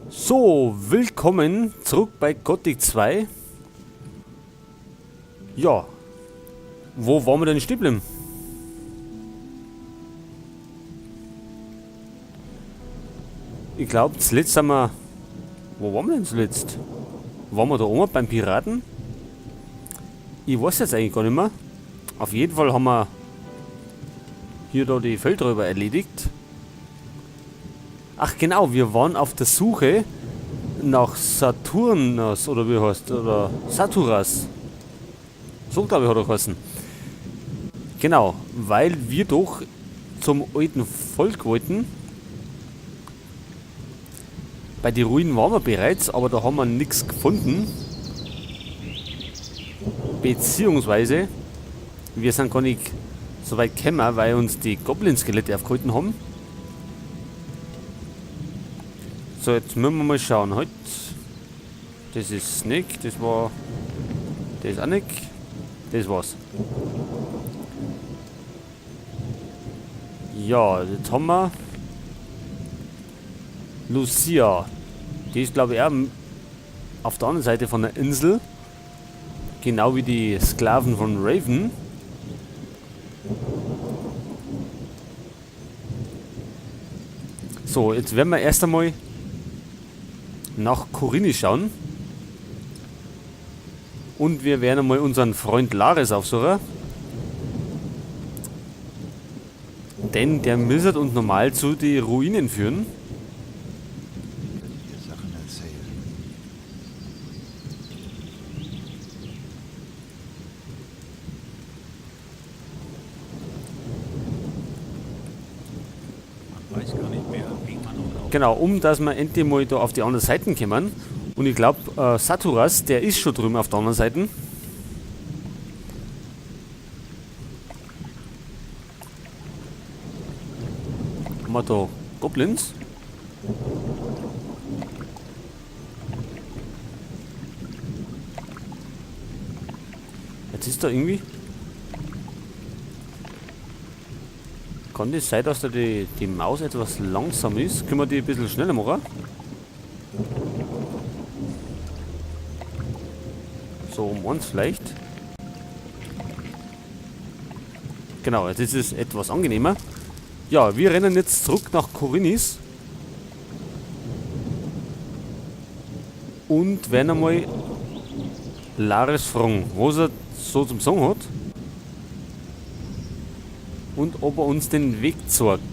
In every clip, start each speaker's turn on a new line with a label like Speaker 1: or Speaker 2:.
Speaker 1: So, willkommen zurück bei Gothic 2. Ja, wo waren wir denn stehen geblieben? Ich glaube, zuletzt sind wir... Wo waren wir denn zuletzt? Waren wir da oben beim Piraten? Ich weiß jetzt eigentlich gar nicht mehr. Auf jeden Fall haben wir hier da die Feldräuber erledigt. Ach genau, wir waren auf der Suche nach Saturnus oder wie heißt, oder Saturas. So glaube ich hat er geheißen. Genau, weil wir doch zum alten Volk wollten. Bei den Ruinen waren wir bereits, aber da haben wir nichts gefunden. Beziehungsweise, wir sind gar nicht so weit gekommen, weil uns die Goblin-Skelette aufgehalten haben. So, jetzt müssen wir mal schauen. Halt, das ist Snake, das war... Das ist auch nicht. Das war's. Ja, jetzt haben wir Lucia. Die ist, glaube ich, auch auf der anderen Seite von der Insel. Genau wie die Sklaven von Raven. So, jetzt werden wir erst einmal nach Khorinis schauen. Und wir werden einmal unseren Freund Lares aufsuchen. Denn der müsste uns normal zu den Ruinen führen.
Speaker 2: Dir Sachen erzählen.
Speaker 3: Man weiß gar nicht mehr, wie man noch laufen.
Speaker 1: Genau, um dass wir endlich mal da auf die andere Seite kommen. Und ich glaub, Saturas, der ist schon drüben auf der anderen Seite. Haben wir da Goblins? Jetzt ist da irgendwie... Kann das sein, dass da die Maus etwas langsam ist? Können wir die ein bisschen schneller machen? So, um 1 vielleicht. Genau, jetzt ist es etwas angenehmer. Ja, wir rennen jetzt zurück nach Khorinis. Und werden einmal Lares fragen, was er so zum Sagen hat. Und ob er uns den Weg zeigt.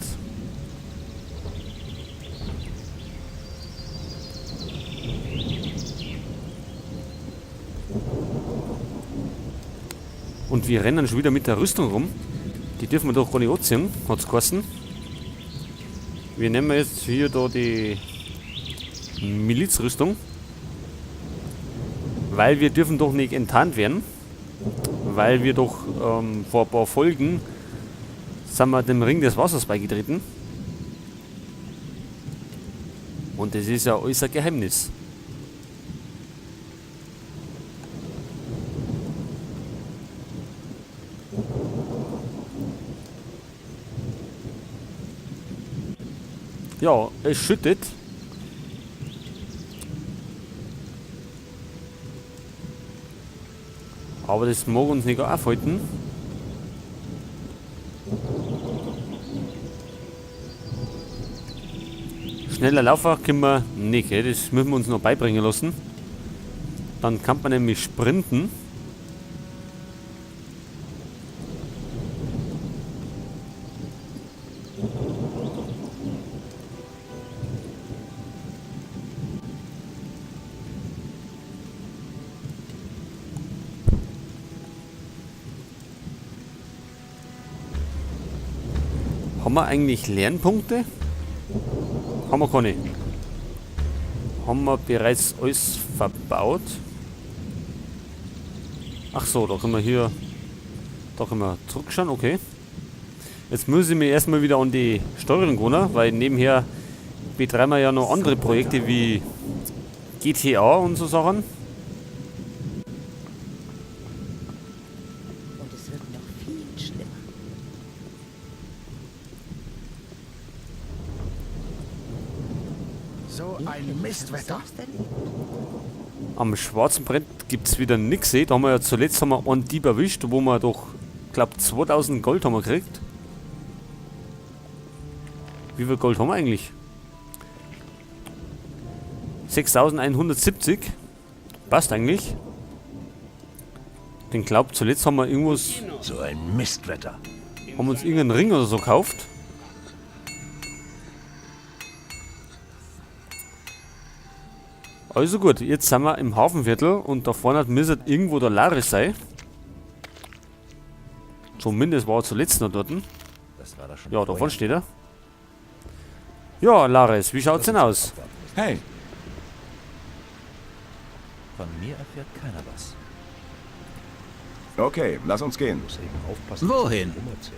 Speaker 1: Und wir rennen schon wieder mit der Rüstung rum. Die dürfen wir doch gar nicht anziehen, hat's geheißen. Wir nehmen jetzt hier da die Milizrüstung. Weil wir dürfen doch nicht enttarnt werden. Weil wir doch vor ein paar Folgen sind wir dem Ring des Wassers beigetreten. Und das ist ja unser Geheimnis. Ja, es schüttet. Aber das mag uns nicht aufhalten. Schneller Laufer können wir nicht, gell? Das müssen wir uns noch beibringen lassen. Dann kann man nämlich sprinten. Haben wir eigentlich Lernpunkte? Haben wir keine. Haben wir bereits alles verbaut? Ach so, da können wir hier... Da können wir zurückschauen, okay. Jetzt muss ich mich erstmal wieder an die Steuerung gewöhnen, weil nebenher betreiben wir ja noch andere Projekte wie GTA und so Sachen.
Speaker 4: Und es wird noch viel schlimmer.
Speaker 2: So
Speaker 4: mir,
Speaker 2: ein
Speaker 4: ich habe es
Speaker 2: Mistwetter.
Speaker 4: selbst erlebt.
Speaker 1: Am schwarzen Brett gibt es wieder nix. Da haben wir ja zuletzt haben wir einen Dieb erwischt, wo wir doch, glaub, 2000 Gold haben wir gekriegt. Wie viel Gold haben wir eigentlich? 6170. Passt eigentlich. Den glaub, zuletzt haben wir irgendwas,
Speaker 5: So ein Mistwetter.
Speaker 1: haben wir uns irgendeinen Ring oder so gekauft. Also gut, jetzt sind wir im Hafenviertel und da vorne müsste irgendwo der Laris sein. Zumindest war er zuletzt noch dort.
Speaker 5: Das war doch schon
Speaker 1: Ja, da
Speaker 5: vorher.
Speaker 1: vorne steht er. Ja, Laris, wie schaut's denn aus?
Speaker 2: Hey,
Speaker 5: Von mir erfährt keiner was.
Speaker 2: okay, lass uns gehen.
Speaker 5: Muss eben aufpassen,
Speaker 3: Wohin?
Speaker 5: was ich rumerzähle.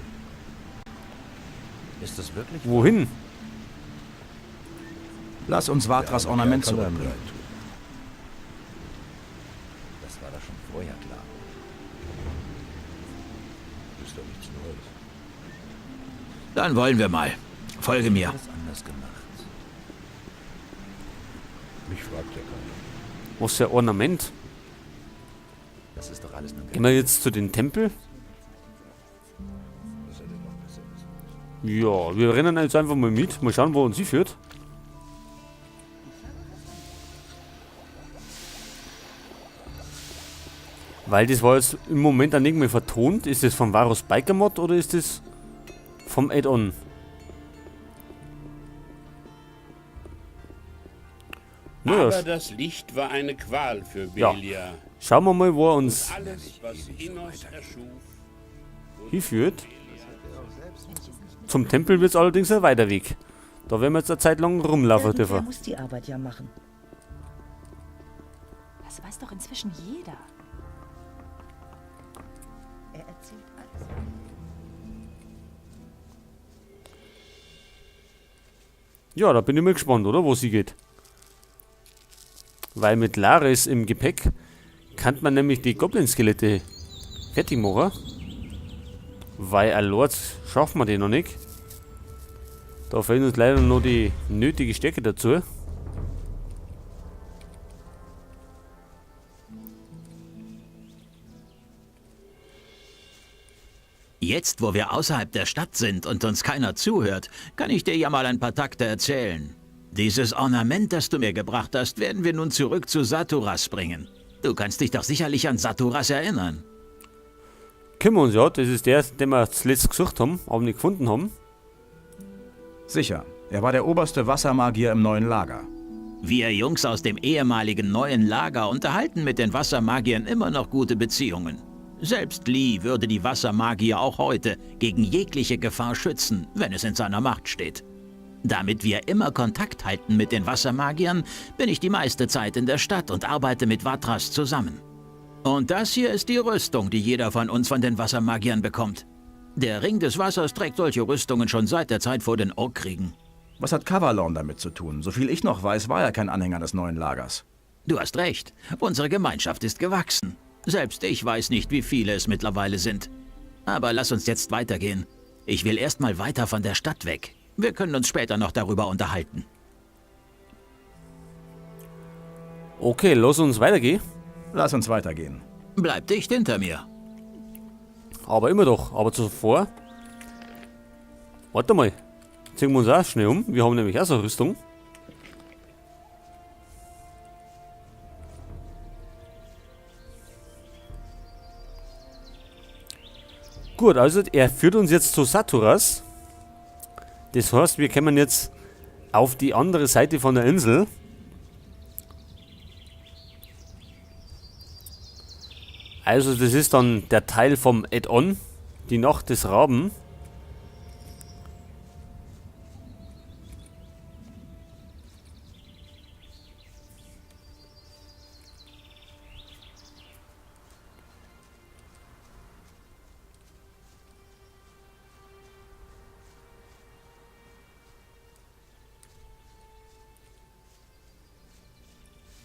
Speaker 5: Ist das wirklich
Speaker 1: Wohin?
Speaker 2: Lass uns Vatras Ornament
Speaker 5: Kerl kann einem
Speaker 2: zurückbringen.
Speaker 5: leid tun. Das war doch schon vorher klar. Ist doch nichts Neues.
Speaker 3: Dann wollen wir mal. Folge mir.
Speaker 5: Alles anders gemacht. Mich fragt ja keiner.
Speaker 1: Was für ein Ornament?
Speaker 5: Das ist doch alles nur
Speaker 1: Gehen wir jetzt zu den Tempel?
Speaker 5: Das hätte noch besser wissen müssen.
Speaker 1: Ja, wir rennen jetzt einfach mal mit. Mal schauen, wo uns sie führt. Weil das war jetzt im Moment auch nicht mehr vertont. Ist das vom Varus Biker Mod oder ist das vom Add-on? Naja,
Speaker 6: Aber das Licht war eine Qual für
Speaker 1: Ja.
Speaker 6: Belia.
Speaker 1: schauen wir mal, wo er uns
Speaker 6: Alles, was Innos erschuf,
Speaker 1: hinführt. Zum Tempel wird es allerdings ein weiter Weg. Da werden wir jetzt eine Zeit lang rumlaufen
Speaker 4: Irgendwer
Speaker 1: dürfen.
Speaker 4: muss die Arbeit ja machen.
Speaker 7: Das weiß doch inzwischen jeder.
Speaker 4: Er erzählt alles.
Speaker 1: Ja, da bin ich mal gespannt, oder? Wo sie geht. Weil mit Laris im Gepäck kann man nämlich die Goblin-Skelette fertig machen. Weil allein schaffen wir die noch nicht. Da fehlt uns leider noch die nötige Stärke dazu.
Speaker 3: Jetzt, wo wir außerhalb der Stadt sind und uns keiner zuhört, kann ich dir ja mal ein paar Takte erzählen. Dieses Ornament, das du mir gebracht hast, werden wir nun zurück zu Saturas bringen. Du kannst dich doch sicherlich an Saturas erinnern.
Speaker 1: Können wir uns ja, das ist der, den wir zuletzt gesucht haben, aber nicht gefunden haben.
Speaker 2: Sicher, er war der oberste Wassermagier im neuen Lager.
Speaker 3: Wir Jungs aus dem ehemaligen neuen Lager unterhalten mit den Wassermagiern immer noch gute Beziehungen. Selbst Lee würde die Wassermagier auch heute gegen jegliche Gefahr schützen, wenn es in seiner Macht steht. Damit wir immer Kontakt halten mit den Wassermagiern, bin ich die meiste Zeit in der Stadt und arbeite mit Vatras zusammen. Und das hier ist die Rüstung, die jeder von uns von den Wassermagiern bekommt. Der Ring des Wassers trägt solche Rüstungen schon seit der Zeit vor den Orkkriegen.
Speaker 2: Was hat Cavalorn damit zu tun? Soviel ich noch weiß, war er kein Anhänger des neuen Lagers.
Speaker 3: Du hast recht. Unsere Gemeinschaft ist gewachsen. Selbst ich weiß nicht, wie viele es mittlerweile sind. Aber lass uns jetzt weitergehen. Ich will erstmal weiter von der Stadt weg. Wir können uns später noch darüber unterhalten.
Speaker 1: Okay, lass uns weitergehen.
Speaker 2: Lass uns weitergehen.
Speaker 3: Bleib dicht hinter mir.
Speaker 1: Aber immer doch. Aber zuvor. Warte mal. Ziehen wir uns auch schnell um. Wir haben nämlich auch so eine Rüstung. Gut, also er führt uns jetzt zu Saturas. Das heißt, wir kommen jetzt auf die andere Seite von der Insel. Also das ist dann der Teil vom Add-on, die Nacht des Raben.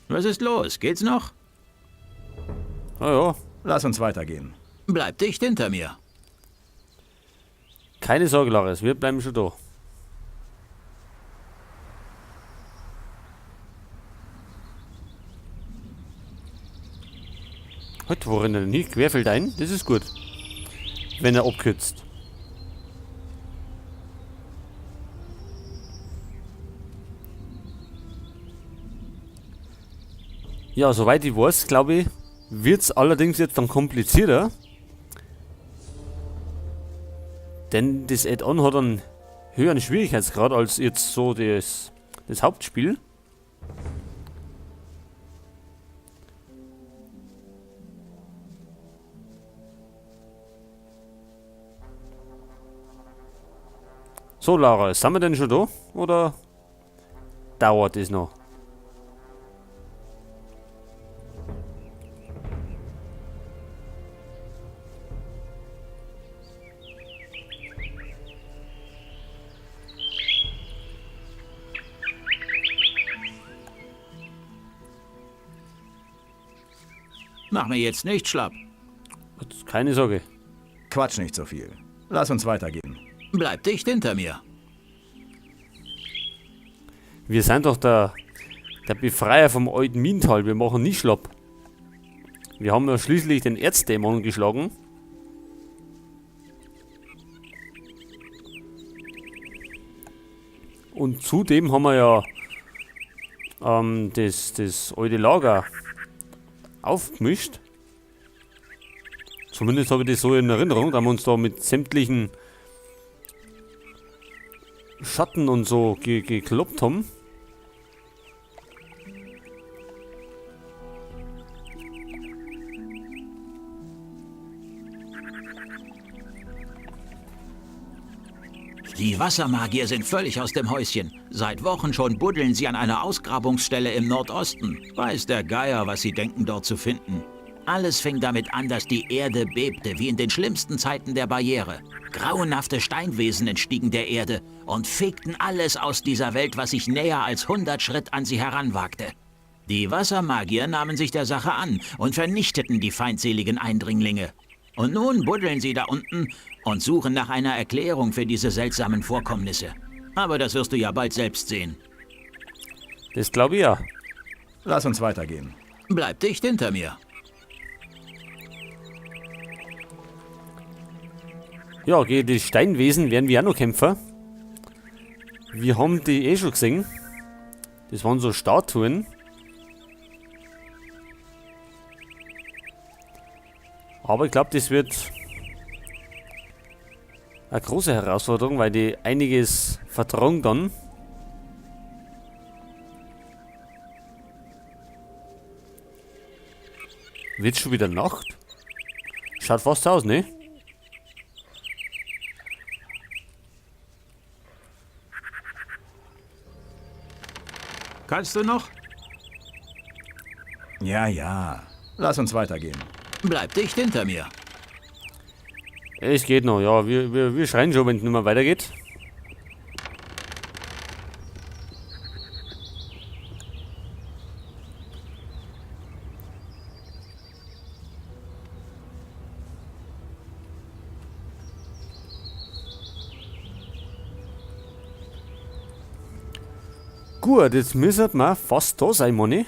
Speaker 3: Was ist los? Geht's noch?
Speaker 1: Naja,
Speaker 2: Lass uns weitergehen.
Speaker 3: Bleib dicht hinter mir.
Speaker 1: keine Sorge, Laris, wir bleiben schon da. Halt, wo rennt er denn hin? Querfeld ein? Das ist gut. Wenn er abkürzt. Ja, soweit ich weiß, glaube ich, wird's allerdings jetzt dann komplizierter. Denn das Add-on hat einen höheren Schwierigkeitsgrad als jetzt so das Hauptspiel. So, Lara, sind wir denn schon da? Oder dauert es noch?
Speaker 3: Mach mir jetzt nicht schlapp.
Speaker 1: Keine Sorge.
Speaker 2: Quatsch nicht so viel. Lass uns weitergehen.
Speaker 3: Bleib dicht hinter mir.
Speaker 1: Wir sind doch der Befreier vom alten Minental. Wir machen nie schlapp. Wir haben ja schließlich den Erzdämon geschlagen. Und zudem haben wir ja das alte Lager aufgemischt. Zumindest habe ich das so in Erinnerung, da haben wir uns da mit sämtlichen Schatten und so gekloppt haben.
Speaker 3: Die Wassermagier sind völlig aus dem Häuschen. Seit Wochen schon buddeln sie an einer Ausgrabungsstelle im Nordosten. Weiß der Geier, was sie denken, dort zu finden. Alles fing damit an, dass die Erde bebte, wie in den schlimmsten Zeiten der Barriere. Grauenhafte Steinwesen entstiegen der Erde und fegten alles aus dieser Welt, was sich näher als 100 Schritt an sie heranwagte. Die Wassermagier nahmen sich der Sache an und vernichteten die feindseligen Eindringlinge. Und nun buddeln sie da unten und suchen nach einer Erklärung für diese seltsamen Vorkommnisse. Aber das wirst du ja bald selbst sehen.
Speaker 1: Das glaube ich ja.
Speaker 2: Lass uns weitergehen.
Speaker 3: Bleib dicht hinter mir.
Speaker 1: Ja, gegen die Steinwesen werden wir auch noch kämpfen. Wir haben die eh schon gesehen. Das waren so Statuen. Aber ich glaube, das wird eine große Herausforderung, weil die einiges vertragen dann. Wird schon wieder Nacht? Schaut fast aus, ne?
Speaker 3: Kannst du noch?
Speaker 2: Ja, ja. Lass uns weitergehen.
Speaker 3: Bleib dicht hinter mir.
Speaker 1: Es geht noch, ja. Wir schreien schon, wenn es nicht mehr weitergeht. Gut, jetzt müssen wir fast da sein, Moni.